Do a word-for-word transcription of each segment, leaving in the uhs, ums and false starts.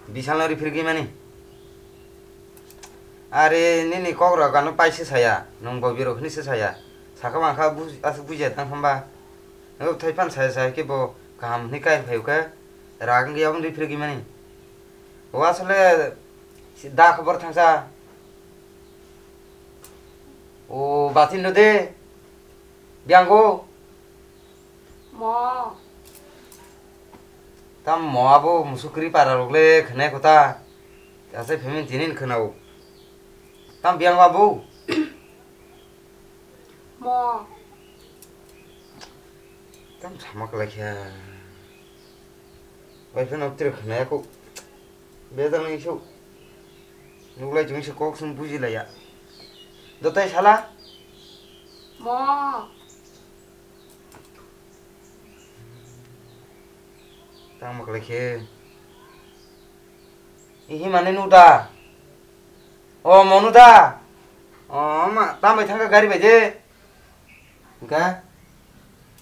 Bisalno rifrigwi mani. Are nini kok rok ano paise saya, nwng bo birok hwnwi se saya. Saka mangkha buj-, aswk bujiya tang hwnba. Nwng thai phan saya saya khe bo kaham hwnwi kai phaio khe rag wngya aboni rifrigwi mani. O asole da khobor thangsa. O batin no de. Biango. Mo. Tam mo abo musukri para rok le khwnai kota. Asai phemin tinin khwnao. Tam biang abo. Mo. Tam sama kala kya. Bai pheno tiri khwnai ko. Bejang ni so. Nuklai jung se kok sum buji laya. Dotai sala. Mo. Tang maklai khe. Ihi mane nu da. O monu da. O ma tamai thangka gari bai de. Ga.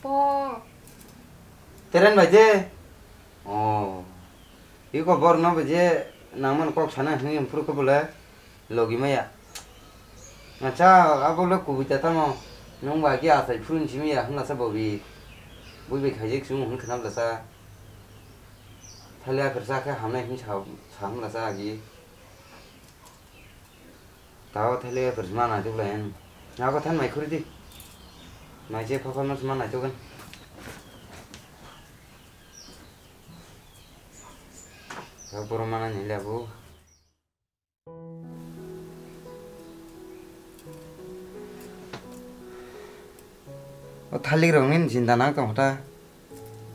Po. Teren bai de. O. Iko bor no bai je nangman kok sana hini phuru ko bole. Logi maya. Acha, abo le kubui ta tamo. Nwng ba ki asai phurun simi ya hwnla sa bobi. Bui bai khaijik sung hwn khna bla sa. Thali akhir sa khe hamnai hwn sa, sa hwnla sa agi. Tao thali akhir ma na tuk lain. Abo than mai khuri di. Mai je phokol mas ma na tuk kan. Tao poro mana ni le abo. O thalik rok nini chinta nang tong kha ta.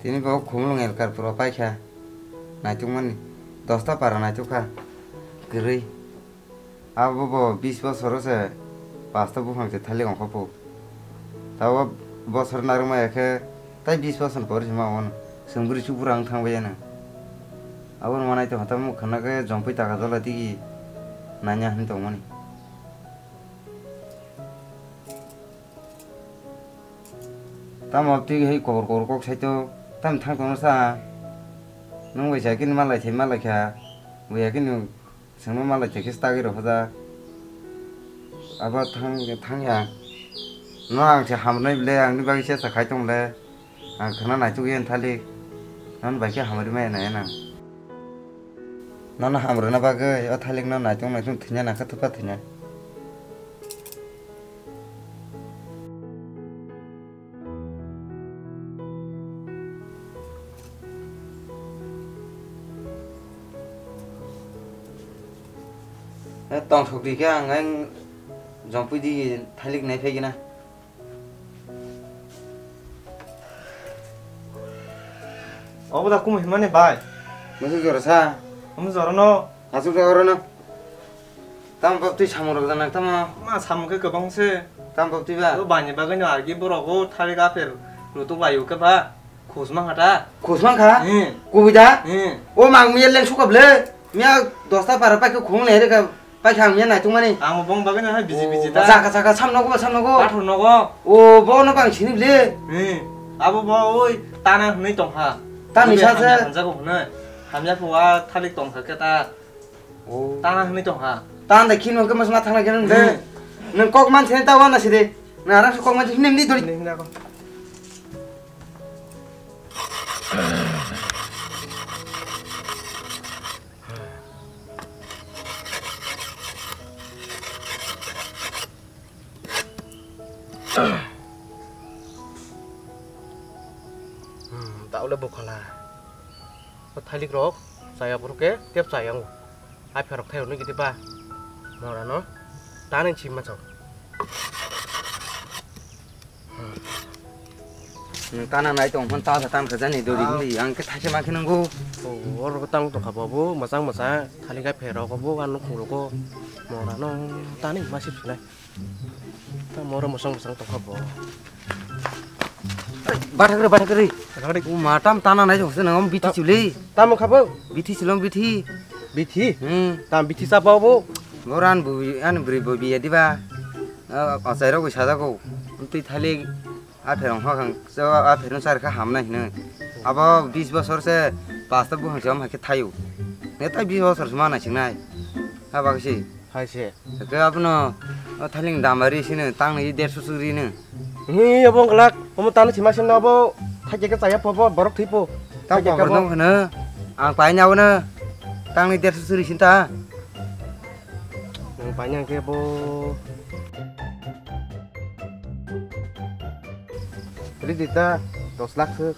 Tini bo khumulwng elkar pura paikha. Naitukmani dosta para naitukha. Kwrwi. Abo bo bis bosoro se pasta buphang se thalik ongkha po. Tabo bosor narwkmaya khe tai bis bosor pore se ma on. Chwng bwrwi chukbura wng thang bai ya nang. Abo rwma nai tongkha tamo khwna khe jompui taka jola tigi nanya hinwi tongmani. Tamo twi hai kobor kobor kok saito tamo thang tongno sa. Nwng bai sa khe malai thai malai kha. Buya khe nwng Chwngno malai thai khe stagwi rw pha jak. Abo thang, thang ya. No ang se hamrwnai bile, ang ni bagwi se sa khai tong le. Ang khwna naituk yen thalik. Non bai khe hamrwi maya nai nang. Nono hamrwna bagwi o thalik no naituk naituk thwina nang kha thupha thwina. Eh, tong sok di khe ang, ang jongpui di thalik nai phai gina. Obo da kumu himani bai. Musu jora sa. Omo jora no. Asuk jora no. Tamo bab twi samung rok janak tamo. Ma samung khe kwbang se. Tamo bab twi ba. O bani bagwi no agi borok o thari gapher rutuk laio khe ba. Khus mang kha ta. Khus mang kha? Hmm. Kubui da? Hmm. O mang miya leng sukap le. Miya dosta para pai khe khung le re ka pai kha ang miya naitung mani. Ang bong bagwi no hai bisi bisi ta. Saka saka sam nogo sam nogo. Pathor nogo. O bo no bang sini le. Hmm. Abo bo oi tana hwnwi tong kha. Tani sa se. Hamya ko hwnwi. Hamya ko a thalik tong kha khe ta. Oh. Tana hwnwi tong kha. Tana da khino khe mas ma thangna khe nung de. Hmm. Nung kok man sini ta wana sidi. Na rang kok man sini ni dori. Ni na ko. Hmm, ta ule bukhala. O thalik rok chaya borok ke tep chaya o. Ai pherok thai rok ni giti ba. Mora no. Ta ni chim ma chok. Nwng tana nai tong phon ta sa tam kha jani dori. Ah. Hili ang khe thaise ma khe nanggo. O, oro tang tong kha bo bo, mwchang mwchang thalik ai pherok bo, ano khuluk o. Mora no tani ma sip sinai. Ta moro mosong mosong tongkha bo. Bathakre, bathakre. Bathakre. O ma tam tana nai jong se nang biti chuli. Tamo khabo? Biti chilong biti. Bithi? Hmm. Tam bithi sapa bo? Boran bu an bri bu biya diba. Achai rok sajago. Twi thali a pherong ha khang so a pherong sar kha hamna hino. Abo bis bosor se pasta buhang se om hakhe thaio. Neta bis bosor se ma naisingnai. Ha bagwi se. Hai se. Ke abono o thaling dam ri sino tangni derso suri no. Hi abo glak, omo tano sima sino abo thajak ke chaya pobo borok thipo. Tam Thajak ke pobo abo. Nong hino. Ang paini abono tangni derso suri sinta. Nang paini ang ke bo. Ridi ta dos lakh se.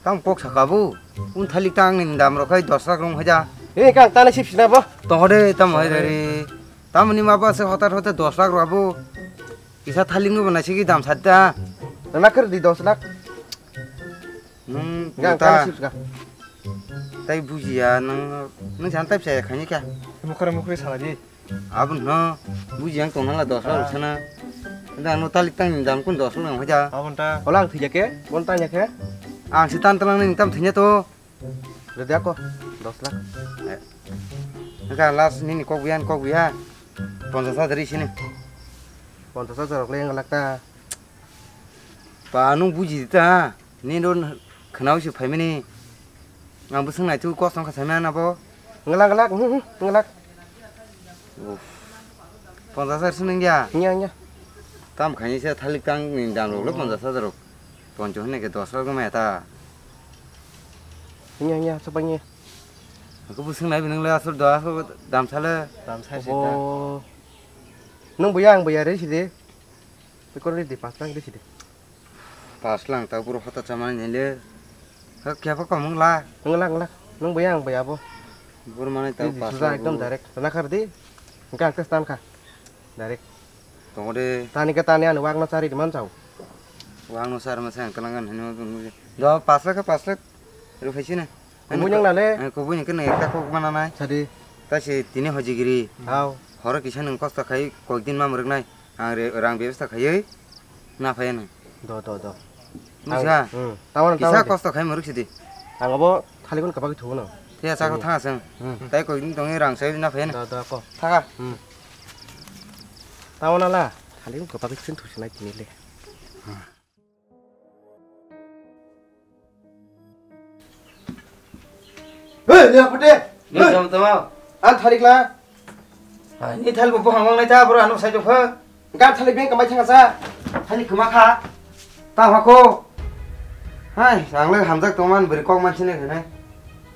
Tam kok saka bo. Un thalik ta angni dam rok khai dos lakh rong haja. He kang tana sip sina bo. Tong hode tam hai re. Tamni ma ba se hotar hotar dos lakh rok abo. Kisa thalik no bana sigi dam sat ta. Nang kher di dos lakh. Nung Kang ta. Tana sip sika. Tai bujiya nung nung jan tai psa khani kya. Mukhre mukhre sala di. Abon no buji ang tongna la dos lakh sana. Anda no talik tang dam kun dos lakh nang haja. Abon ta. Ola ang thija ke, bon tanya ke. Ang si tan talang ning tam thinya to. Rede ako dos lakh. Engka last nini kok biyan kok biya. Ponchas hajar ri sini. Ponchas hajar rok le engka lakh ta. Pa nung buji ta. Nini don khwnao se phaimani. Ang bwswng naithu kosong kha saimani abo. Nglak nglak hmm hmm nglak. Uff. Ponchas hajar swneng ya. Nya nya. Tam khaini se thalik tang ni dam rok le ponchas hajar rok. Poncho hwnwi khe dos rok maya ta. Nya nya sabai nya. Aku bwswng nai bini le aswk do aswk dam sale. Dam sai se ta. Nung buya ang buya re sidi. Bekor re di pas lang re sidi. Pas lang ta buru hota chamani nile. Khe khe pa komung la. Nglak nglak. Nung buya ang buya bo. Buru mane ta Di pas suja lang ekdom buru. Direct. Sana khar di. Engka engka stan kha. Direct. Tongode. Tani ke tani ani wak no chari man chau. Wak no chari man sang kalangan hino. Do pas lakh pas lakh. Ru phaisi na. Kubui nang nale. Kubui ni kene ekta kok mana nai. Sadi. Ta se tini hojigiri. Hao. Horo kisa nung kosto khai kok din ma muruk nai. Ang re rang bebesta khaiwi na phaiya nung. Do do do. Bujiha? Hmm. Tamo nang Kisa tamo. Kosto khai muruk sidi. Ang abo thalikun kabagwi thugo nang. Thiya chaklo Hmm. Thanga seng. Hmm. Tai koi din tongwi rang sai na phaiya nung. Do do ko. Thaka. Hmm. Tamo nala thalikun kabagwi sin thusinai tini le. Hei, ni apa deh? Ni Hei. Tamo tamo. An tharik la. Hai, ni thal bo bohang wang nai ta bro ano sai jopha. Gan thalik beng kamai thanga sa. Thalik kema kha. Ta hako. Hai, ang le hamjak tongman beri kok man sini khene.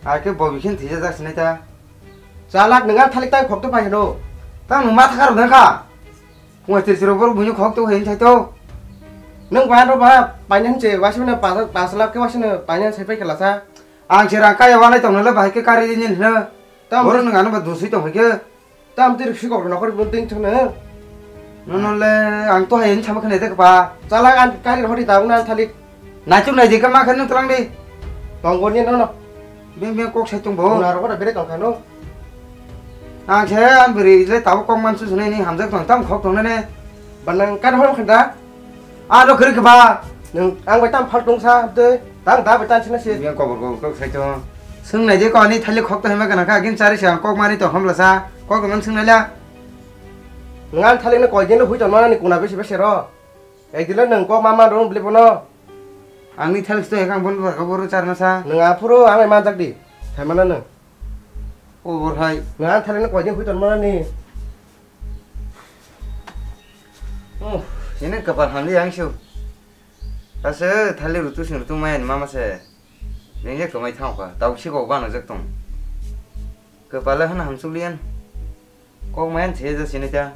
Ake bobi khin thija jak sinai ta. Chalak nang an thalik tai khok to pai no. Tang nung ma thakar nang kha. Pungwa tirsi rok borok buino khok to hin sai to. Nung bahan ro ba painani se wasino pas lakh ke wasino painani sai pai khala sa. Ang se rang kaya wanai tong nala bahai ke kari din hin na. Tam Borok nung ano ba dusui tong hai ke. Tam tir si kok nokor bu ding thang na. Nono le ang to hai hin sama khne dek ba. Chala an kari hori ta na thalik. Naichuk nai jeka ma khe nung tlang di. Tong bo ni no no. Beng beng kok sai tong bo. Na ro ko bere tong kha no. Ang se an beri le tabo kok man su sunai ni hamjak tong tam khok tong ne. Banang kan hol khanda. A ro kri ba. Nung ang bai tam phal tong sa de. Tang da bai tan sina se. Beng kobor kok kok sai tong. Sung nai je ko ani thali khok to hema kana ka gin chari sa kok mari to hamla sa. Kok man sung nai la. Nung an thali ne koi din lo hui tong ma ni kuna besi besi ro. Ekdilo nung kok ma man rung bili bono. Angni thalik sto ekang bon baka boro charna sa. Nung aphuru ang manjak di. Thaimana nung. O bor hai. Nung ang thalik no koidin huiton mana ni. Oh, ini kapal hamli ang shu. Ase thalik rutu sing rutu main mama se. Nengje kamai thang ka. Tau si ko bana jak tong. Kapal hana hamsulian. Kok mayan se ja sini ta.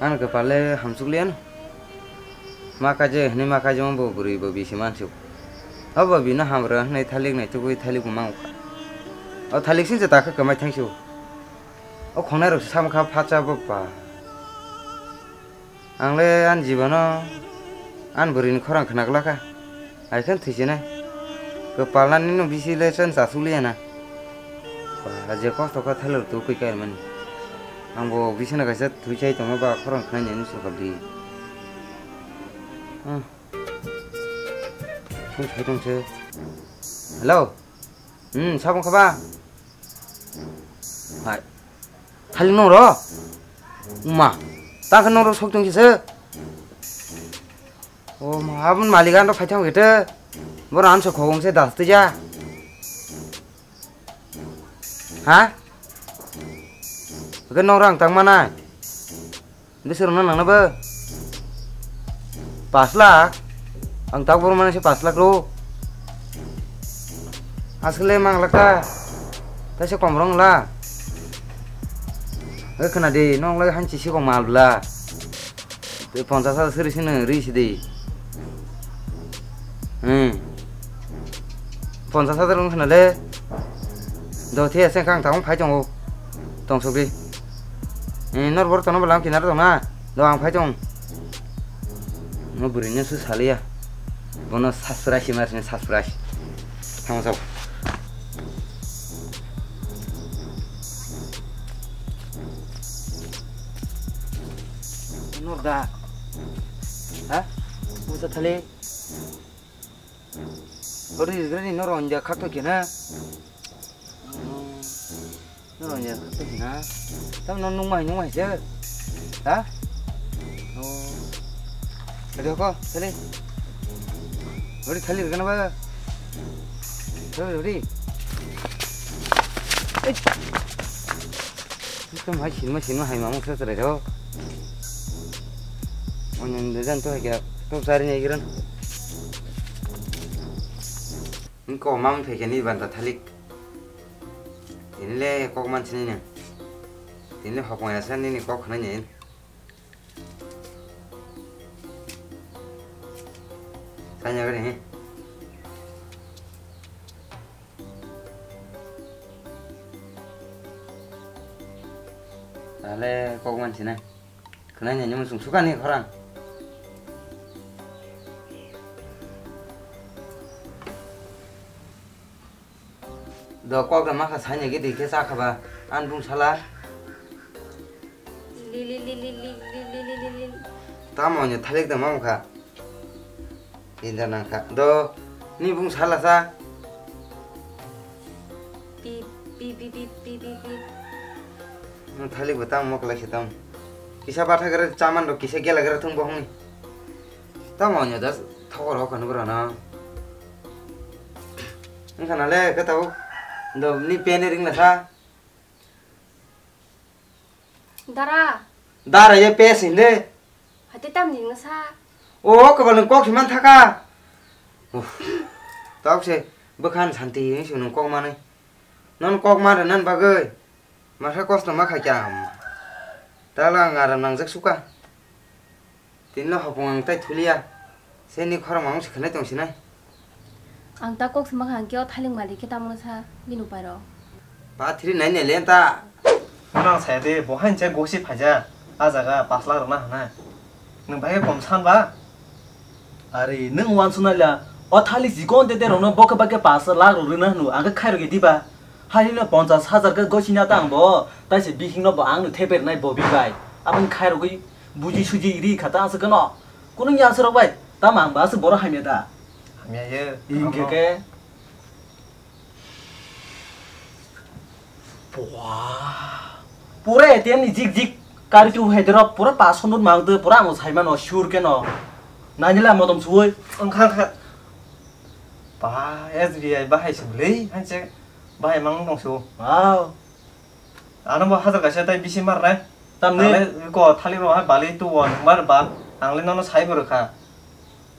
Ano kwpal le hamsukliyan. Ma kaijak hwnwi ma kaijak bo bwrwi bo bisi mansuk. Obo bino hamrwng hwnwi thalik naitugwi thalik bo mangkha. O thalik singcha takha kwmai thangsu. O khongnai rok samkha phacha bo pa. Ang le ani jibono ani bwrwini khorang khna glakha. Hai khe thwisinai. Kwpal nani no bisi le chwng chasuk liya na. Ba, je kosto kha thailor tu kwi kai mani. Ang bo bisi no kaisa thwi chai tongma ba khorang khnai ni sukha di. Hmm. Thung sai tong se. Hello. Hmm, sabong khaba. Hai. Thalik nong ro? Uma. Ta khe nong ro sok tong kisa. O ma, abun malik an ro phai thang kete. Boro an so khogong se das tija. Ha? Hwnkhe nok rang tang manai? Bwswk rwna nangna bo? Pash lakh? Ang tak borok manai se pash lakh rw. Aswk le mang lakha. Taisa kom rwng la. Hwnkhe khna di, nok lai hanchi sikok mal bwla. Tei ponchas hajar suri sino ri sidi. Hmm. Ponchas hajar wng khna le. Do the aseng kang tang phai tongo. Tong sogri. Hmm, nor bor tono balang kinar tong na. Do ang phai tong. No buri no su salia. Bono sasura si mar sini sasura si. Tamo sabo. Nor da. Ha? Musa thali. Bori gani nor onja khak to kena. Nor onja khak to kena. Tam non nung mai nung mai se. Ha? Oh. Ada ko thali. Bori thali gana ba. Bori bori. Ito mai sinma sinma hai mamu sa trai do. Onyan de jan to hai kya to sari ni giran. Ko mam thai kya ni ban ta thalik. Ini le kok man sini ne. Ini le hokong ya san ini kok khna ni. Sanya gani he. Tale kok man sini. Khwnai nai nung chwng sukani khorang. Do kok da makha sai nai gidi khe cha kha ba an bung sala. Li, li, li. Tamo ni thalik da mamkha. Tinda nangkha. Do ni bung sala sa. Pi, pi, pi. Nung thalik bo tamo mokla khe tamo. Kisa batha gare chaman do kisa gela gare thung bohong ni. Tamo nya das thokor ho khanu bro na. Nung khana le khe tabo. Do ni pene ring la sa. Dara. Dara ye pes hinde. Hati tam ni nung sa. O, kwbal nwng kok si man thaka. Uff. Tok se bwkhan santi hing se nwng kok manwi. Non kok ma rwnan bagwi. Masa kosto ma khaikha ang. Tala ang aram nangjak suka. Tinno hopong ang tai thuliya. Seni khorang mang se khnai tong sinai. Ang ta kok sima kha ang khe o thailik malik khe tamo sa bini upai rok. Pathri nai ne lenta. Nang saya de bo hain se gosi phaja. A jaga pas lakh rwna hana. Nwng bai kom san ba? Are nwng wansuk nai la. O thailik jikon te te rokno bokhe bakhe pas lakh rok rwna hwnu ang khe khairok di ba. Haino ponchas hajar khe gosi na tang bo. Tai se bihik no bo ang no theper nai bo bi bai. Aboni khairok gwi buji suji ri kha ta ang se kano. Kunung ya se rok bai. Tamo ang ba se boro hamya da. Hamya ye. Ingke ke. Pua. Pura A T M ni jik jik kari tu hai dero pura paso nut mang de pura ang sai mano sure ke no. Nani la modom suoi. Ang kha kha. Pa S B I bahai se bwlei hanse bahai mang tong su. Wow. Ano bo hajar kaisa tai bisi mar nai. Tamni? Tale ko thali ro hai bali tu won mar ba ang le nono sai bo rwkha.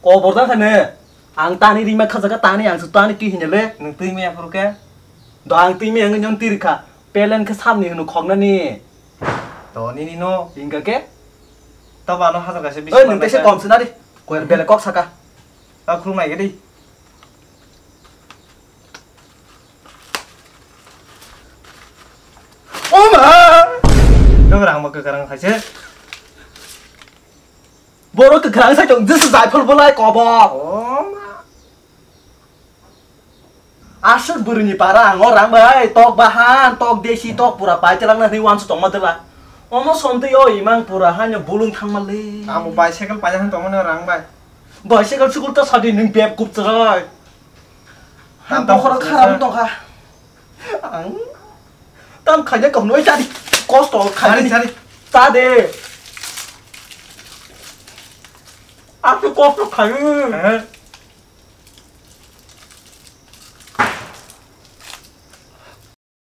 Kobor da khane. Ang tani rima kha jaga tani ang su tani ki hinle. Nung twi me aphuru ke? Do ang twi me ang nyon tiri kha. Pelen khe samni hunu khokna ni. To nini no. Inga ke? Tabo ano hajar kaisa bisi. Oi nung tese kom sina di. Ko bele kok saka. Ta khulum nai ke di. O ma! Nang rang ma kwkarang khaise. Boro kwkarang sai tong jesa jaifal bolai kobor. O ma. Aswk bwrwini para ang o rang bai tok bahan tok desi tok pura pai telak na hwnwi uansuk tongma dela. Omo somtwi o imang pura haino bulung thangma le. Amo bicycle paina han tongmani rang bai. Bicycle sukul ta sadi nwng beb kupchwrai. Tam bokhorok tong kharap tong kha. Ang tam khaina kahno chari kosto khaina chari. Ta de. Aku kosto khayo.